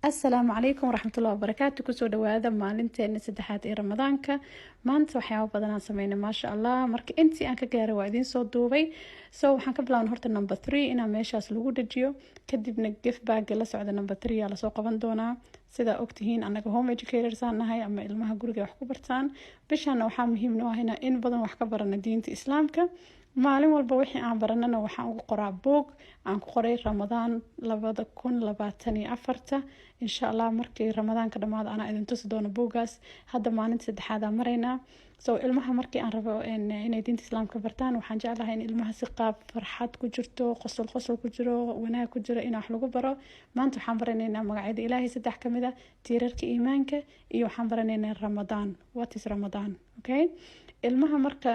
Asalaamu calaykum waraxmatullahi wabarakaatu. Kusoo dhawaada maalinteena saddexaad ee Ramadaanka. Maanta waxyaaba badan aan sameynay, maasha Allah. Marka intii aan ka gaaray waa idiin soo duubay. So waxaan ka bilaabnay horta number 3 inaa meeshaas lagu dhajiyo, kadibna gift bag la socda number 3 aa lasoo qaban doonaa. Sidaa ogtihiin, anaga home educators aan nahay ama ilmaha guriga wax ku bartaan. Bishaana waxaa muhiim noo ah inaan in badan wax ka barano diinta Islaamka. Maalin walba wixii aan baranana waxaan ugu qoraa buug aan ku qoray Ramadaan 2024. Insha Allah, markii Ramadaanka dhamaado anaa idin tusi doono buuggaas. Hadda maalinta saddexaad aan maraynaa. So ilmaha markii aan rabo inay diinta Islaamka bartaan, waxaan jeclahay in ilmaha si qaab farxad ku jirto, qosol qosol ku jiro, wanaag ku jiro in wax lagu baro. Maanta waxaan baranaynaa magacyada Ilaahay saddex kamid a, tiirarka iimaanka, iyo waxaan baranaynaa Ramadaan, what is Ramadan? Okay, ilmaha marka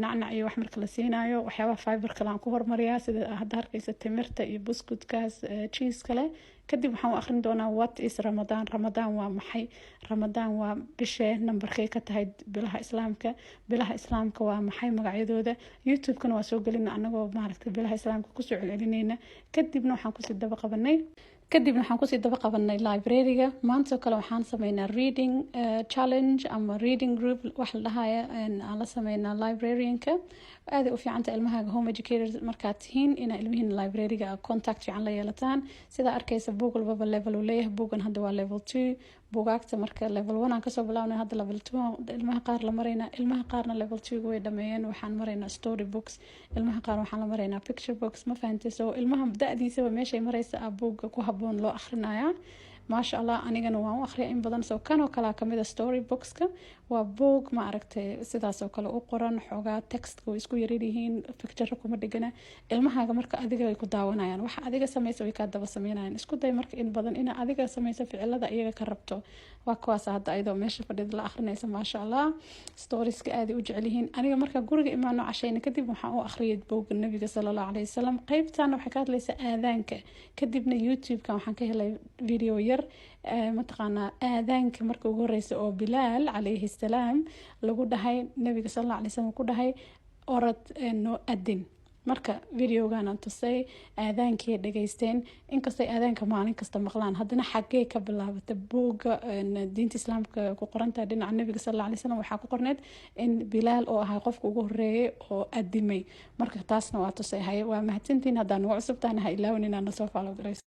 nacnac iyo wax marka la siinayo, waxyaabaha fiber kale aan ku hormariyaa, sida hadda arkaysa timirta iyo buskudkaas cheese kale. Kadib waxaan u akhrin doonaa what is Ramadan, Ramadaan waa maxay, Ramadaan waa bishee, nambarkay ka tahay bilaha Islaamka, bilaha Islaamka waa maxay magacyadooda. YouTube-kana waa soo gelina anagoo maaragtay bilaha Islaamka kusoo celcelinayna. Kadibna waxaan kusii daba qabanay library-ga. Maantoo kale waxaan sameynaa reading challenge ama reading group wax la dhahaya aan la sameynaa librarianka. Aaday u fiicanta ilmahaaga home educators markaad tihiin inaa ilmihiin library-ga contact fiican la yeelataan. Sidaa arkaysa, buug walbaba level uu leeyahay. Buugan hadda waa level 2. Buugaagta marka level 1 aan kasoo bilaabnay, hadda level 2 ilmaha qaar la maraynaa. Ilmaha qaarna level 2 way dhameeyeen. Waxaan maraynaa story books, ilmaha qaar waxaan la maraynaa picture books. Ma fahantay? So ilmaha da-diisaba meeshay maraysa a buugga ku haboon loo akhrinayaa. Maasha Allah, anigana waan u akhriya in badan. So kanoo kalea kamid a story bookska. Waa boog, ma aragtay, sidaas oo kale u qoran. Xoogaa textka way isku yaryaryihiin, picture kuma dhigana. Ilmahaaga marka adiga way ku daawanayaan. Waxa adiga sameysa way kaa daba sameynayaan. Isku day marka in badan ina adiga sameyso ficilada iyaga ka rabto. Waa kuwaas hadda ayadoo meesha fadhida la akhrinaysa. Maasha Allah, storieska aaday u jecel yihiin. Aniga marka guriga imaano, cashayna kadib, waxaan u akhriyay booga Nabiga sala Allahu calayhi wasalam. Qeybtan waxay ka hadlaysaa aadaanka. Kadibna YouTube-kan waxaan ka helay video yar, mataqaanaa, aadaanka marka ugu horeysa oo Bilaal calayhi salaam lagu dhahay, Nabiga sal alla alay slam ku dhahay, "Orod noo adin." Marka videogan aan tusay, aadaankii dhageysteen. Inkastay aadaanka maalin kasta maqlaan, haddana xaggee ka bilaabata? Buugga diinta Islaamka ku qorantahay dhinaca Nabiga sal alla alay slam waxaa ku qorneed in Bilaal oo ahaa qofka ugu horeeyay oo adimay. Marka taasna waa tusay. Haye, waa mahadsantiin. Haddaa nagu cusubtaana, ha ilaawin inaad nasoo follow garayso.